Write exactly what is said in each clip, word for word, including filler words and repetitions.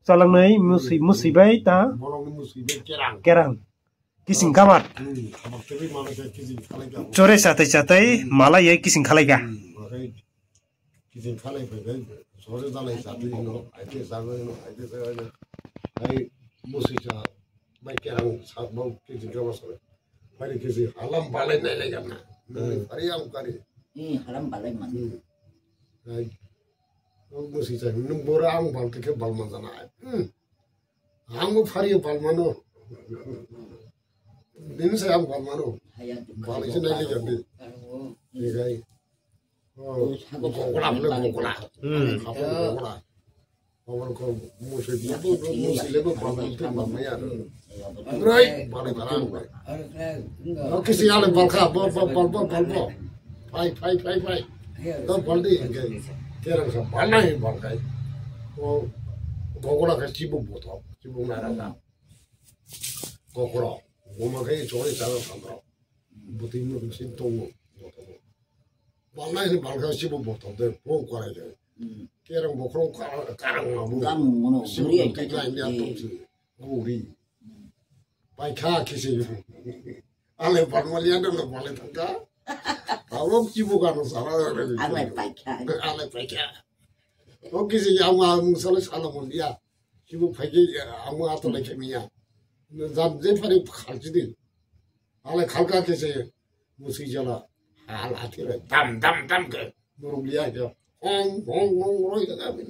Tolangni musi, musi bai ta. Bolongni musi bai kerang. Kerang. Kising kamar. Hmm, kamar tebwi mala khe kising khalai kha. Chore satai satai mala ye kising khalai kha. Hmm, oke. Kising khalai phai phai. Chore dalai satai no, aite sago no, aite sago no. Ai musi sa bai kerang sa bau kising kamar sa. Bai kising halam balai nai lai kana. Hmm. Bai phari ang kari. Hmm, halam balai man. Hmm. Ai musi sa nung bora ang bal ke bal man jana. Hmm. Ang bo phari bal mano. Din sa ang bal mano. Bal isi nai le jati. Ni gai. Oh, kokla le kokla. Hmm. Kokla. Kokla ko musi le bo, musi le bo bal mano te bal maya. Rai bal mano. Kisi ale bal kha, bal, bal, bal, bal, bal, bal. Phai, phai, phai, phai. To bal di, hingke kerang sa bal nai bal kai. O gogora khe chibuk bothop, chibuk nai rang. Gogora, goma khe chori sa rang samro. Butui mo sin tongo, bothop. Bal nai ni bal kai chibuk bothop de, po korai de. Kerang bokhorok ka-, karang ma bu. Gam mono, chibuk guri ai kai kai ni atok si. Guri. Paikha kisi. Ale parmalian dong le pale thangka. Awok chibu kano sala. Ale paikha. Ale paikha. O kisi yang ma mung sala sala mon dia. Chibu paikha amu ato le kemiya. Jam je pare khalchi din. Ale khalka kisi. Musi jala. Hal athire. Dam dam dam ke. Norok liya khe hong hong hong roi kha kami.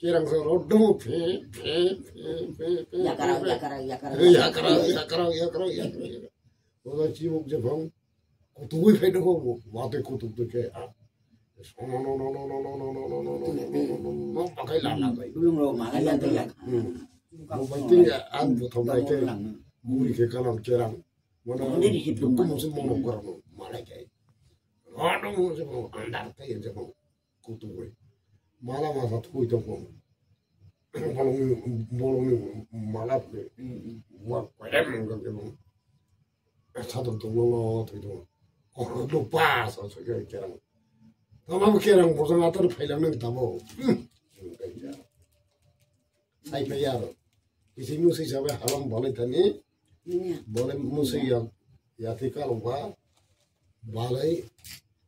Kerang sa rok dum phe phe phe phe phe. Yakarang, yakarang, yakarang. Yakarang, yakarang, yakarang, yakarang. Oda chibuk je phang kutugui phai doko, wate kutuk de khe. No no no no no no no no no no no no no no no no bakai la la bai. Dulung rok ma la la la. Hmm. Mo bai ting an bu thom bai khe. Guri khe kalam kerang. Mane dukku musi mono gorang malai khe. Rodo musi mo andar khe je mo. Kutugui. Mala masa thui tongkho. Bolongni, bolongni mala thui. Wa koyam mangkha khe mo. Sadon tonglo lo thui tong. Koro do pa sa sa khe kerang. Tama kerang bojong atar phailang nang tamo. Sai phai aro. Kisi musi sabai halam balai thani. Balai musi ya, ya thika longba. Balai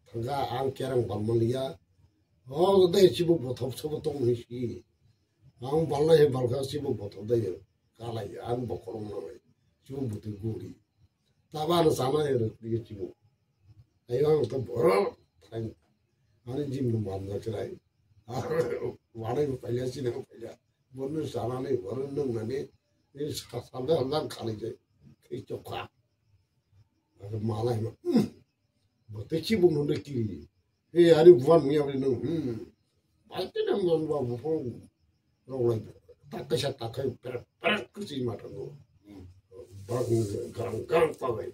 thangka ang kerang balmaliya. O dai chibu bothop sobo tong ni si. Ang balai he balka chibu bothop dai. Kalai ang bokorong nai. Chibu buti guri. Tabano sana he rok dige chibu. Ayo ang to boro thang. Ani jim no man na krai. Wanai bo paila sini ko paila. Bono sana ni bono nung nani. Ni sa sa da da khali je. Ki chokha. Aga malai ma. Bo te chibu no de ki. E, ani buan mi abri nung. Hmm. Bai te nang don ba bu phong. Rong lai. Tak kaisa tak kai perak perak kusi ma tang. Bak garang garang pa bai.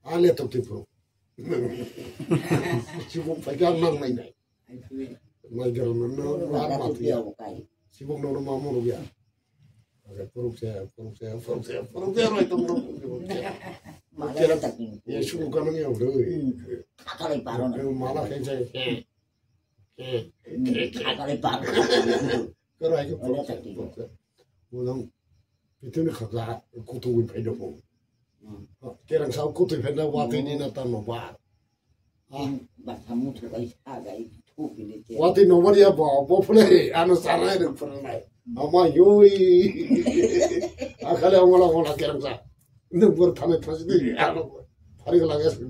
Ale to ti pro. Chibu pai ka nang nai nai. Mai garang no no ar ma ti. Chibu no no ma mo ru ya. Oke, puruk se, puruk se, puruk se, puruk se, roi tong tong. Mala tak ni. Ye, suku kanang ya, bro. Akalai paro na. Mala khe se. Akalai paro. Kero ai ke puruk se, puruk se. Ulang, pitini khakla, kutu win pai dong. Kerang sa kutu pai na, wati ni na tano ba. Watwi nobar ya bo, bo phunai, ano sanai rwk phunai. Ama yoi. Akhale amala amala kerang sa. Nung bor thane thasi di, ano phari lage.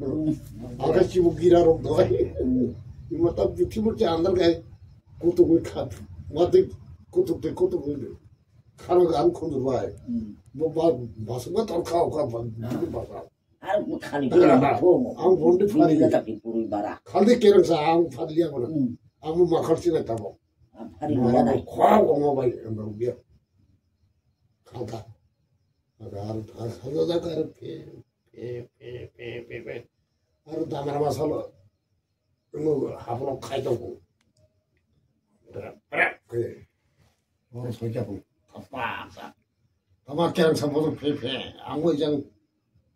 Aka chibu gira rok doi. Ima ta bithi murti andar gai. Kutuk wi khat. Watwi kutuk te kutuk wi. Kharo gan khundur bai. Bo ba, basuk ba tor khao ka ba, ba. Ar khali ang bondi phari. Khali kerang sa ang phari liya bono. Ang makhar sila tabo. Khali mana khwa ko mo bai ang biya. Khata. Agar khata da kar pe pe pe pe pe pe. Ar damar masalo. Haplo khai tongo. Prep prep khe. Oro soikha tongo. Thapa sa. Thapa kerang sa bodo phe phe. Ang bo jang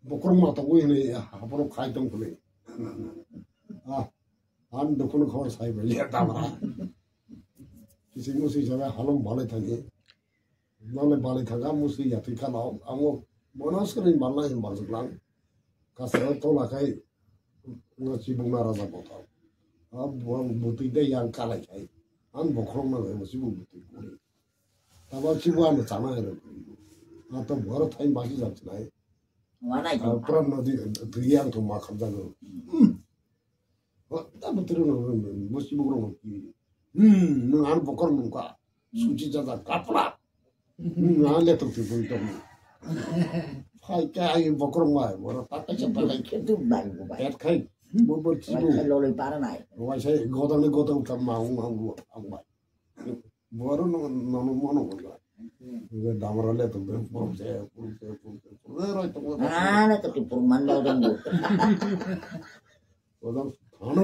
bokrok ma tongo hwnwi haplo khai tong phunwi. Ah, ang dukun khobor sai bai ya tamra. Kisi musi jaga halong balai thangwi. Nole bali thangka musi yatwi kana amo bono swrwng balna hin baljwklang. Kasaro tola khai no chibukna raja botham. A bo-, butwi de yang kalai khai. Ang bokhorok na bo chibuk butwi kuri. Tabo chibu ano chana hai rok. A to boro thaim basi jam chinai. Wanai A to. Pran nodi twi ang to ma khamjago. Hmm. Wa, ta butwi rok no, bo chibuk rok no ki. Hmm, nung ang bokhorok nungka. Suchi jaga kapla. Hmm, ang letok twi bui tong. Phai ka ai bokhorok mai, boro ta kaisa ta kai. Khe tu bai bo bai. Pet khai. Bo bo Wai chibu. Khai loloi para nai. Wai sai godang ni godang ta ma ung ang ru ang bai. Boro no no no mono ko. Nge damra letok de puruk se, puruk se, puruk se, puruk se, roi tong. Ah, na to tu purman dau dong. Godang thano.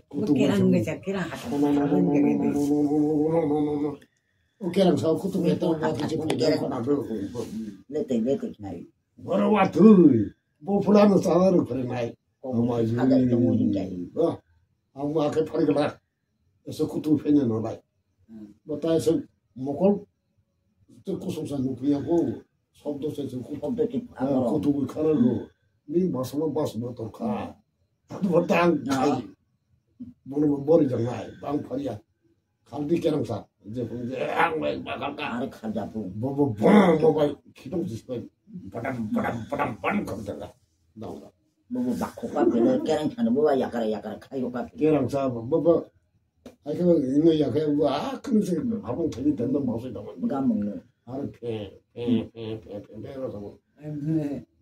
Kutu Kerang kutu. Ngecha kerang. No, no, no, no, no, no, no, no, no, no, no, no, no. O kerang sa kutu ke to ba ti che phe ko na do. Letok letok nai. Boro wa thui. Bo pula no sa ru phe nai. Ko Ama sa da to mo jui. Jai. Ba. Ama ke phari gala. Ese kutu phene no lai. Hmm. Bata ese mokol te kusung sa nukliya ko. Sobdo se se kutu. Sobdo ki Ah, abo. Kutu ko khara go. Ni basma basma to kha. Adu batang Ah. Khai. Bono bori jangai. Bang phariya. Khaldi kerang sa. Je phung je ang bai bakal ka. Are khalda phung. Bo bo bo bo bai. Khitong jis bai. Padam padam padam padam kham jaga. Dong. Bo bo bakho ka pele kerang sa bo yakara yakara khai ka. Kerang sa bo bo. Ai khe ino ya khe bo a khun se habung thani dan da ma se da. Gamung no. Are phe phe phe phe phe phe ro sa bo.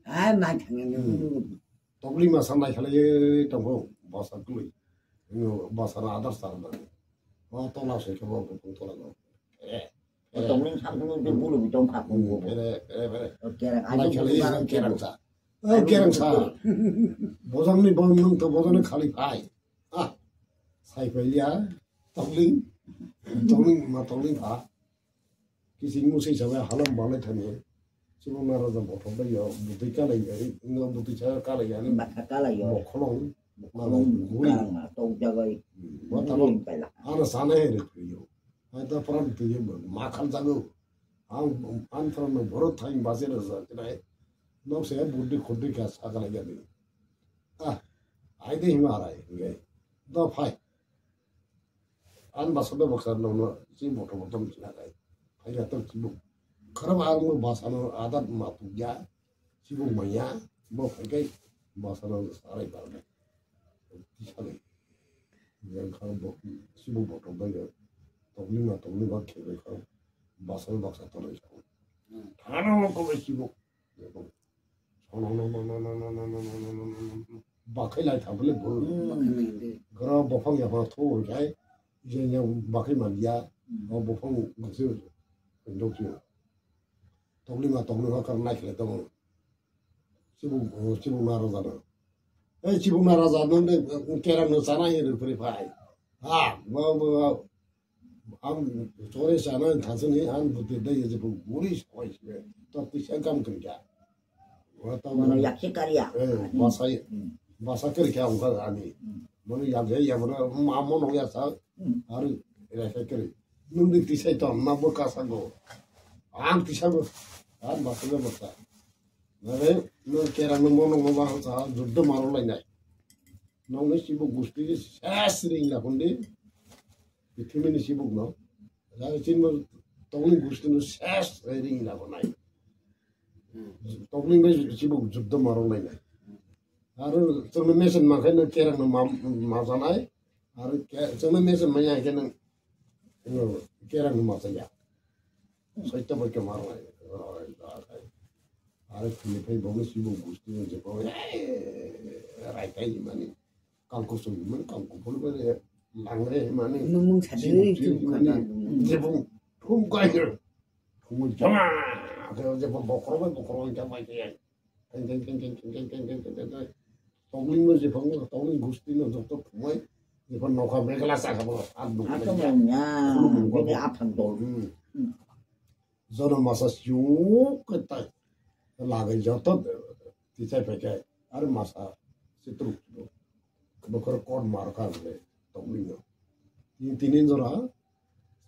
Ai ma thang ni. Hmm. Tokli ma sanai khalai tongkho basa tului. Ino basa na adar sar da. O tola se khe bo bung tola no. Eh. Tokling sam tu tu bulu bi tong kha bung bo. Pere pere pere. O kerang Lai ajo khalai bulu kerang sa. Ai kerang sa. Bojang ni bong nung to bojang ni khali phai. Ah. Sai phai ya. Tokling. Tokling ma tokling kha. Kising musing sabai halam balai thani. Chibuk na raja bothop bai yo, butwi kalai, eh, no butwi cha kalai ani. Bakha kalai yo. Bokhorok. Bokhorok Bokhorok guri. Karang ma tok jagai. Hmm. Bokhorok. Guri paila. Ana sana he re yo. Ai ta pran tu ye ma khal jago. Ang, ang pran no boro thain baje raja kinai. Nok se budi khudi ka sa kalai ya ni. Ah, ai de hima rai. Ngai. Do phai. Ang basa do baksa no no si moto moto mi sina kai. Phai ya to chibuk. Kharap ang mo basa no adat ma pugya. Chibuk maya. Mo phai kai basa no sarai bar. Tisale. Yang kharap bo chibuk moto bai ya. Tokli ma tokli ba khe bai kharap. Basa no baksa to rai. Thana mo ko bai chibuk. Bakhai lai tha bole bo. Gra bofang ya ba tho jai. Je ya bakhai man ya. O bofang gse ndok ti. Tokli ma tokli ma kar nai khle tong. Chibu chibu na raja na. Eh chibu na raja no de kerang no sana ye ri phai. Ha, ba ba Ang chore sana thasini ang bute dai je bu guri soi se. To tisa kam kri kya. Wa ta Mano mano. Yakse karya. Eh, basa ye. Hmm. Basa kri kya ang ka ani. Hmm. Mano ya je ya mano ma mono ya sa. Hmm. Ari re se kri. Nung di tisa to na bo ka sa go. Ang tisa go. Ang basa go basa. Nare no kerang no mono ngo ba sa juddo maro lai nai. Nongni sibuk gusti ses ring la kundi. Pithimini sibuk no. Jai chinbo tongni gusti no ses ring la kunai. Tongni bai sibuk juddo maro lai nai. Aro tongni mesen makai no kerang no ma, ma janai. Aro ke, tongni mesen maya ke no, no, kerang no ma jaya. Soita bai ke maro lai. Aro tini pai bo sibuk gusti no je ko. Rai kai mani. Kangku sung mani kangku pun bai langre mani. Mung mung sadi sibuk itu sibuk mani. Kada. Je bung thum kai. Thum jama. Ke je bokro bai bokro jama ke. Teng teng teng teng. Tokling no je bung tokling gusti no jokto thumai. Je bung nokha megla sa kha bo. At nokha. Ato mo nya. Bini aphang dol. Hmm. Jono masa siung ke tai. Lagai joto tichai phai khe. Ar masa sitruk. Bokhor kot mar kha le tokling no. Tini tini jora.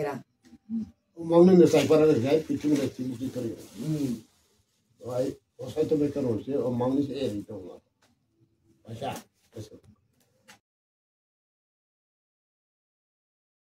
kera. Mangni ne sai para ne jai, pichung ne simi ki kari. Hmm. Ai, o sai to be karo se, o mangni se eri to. Acha, acha.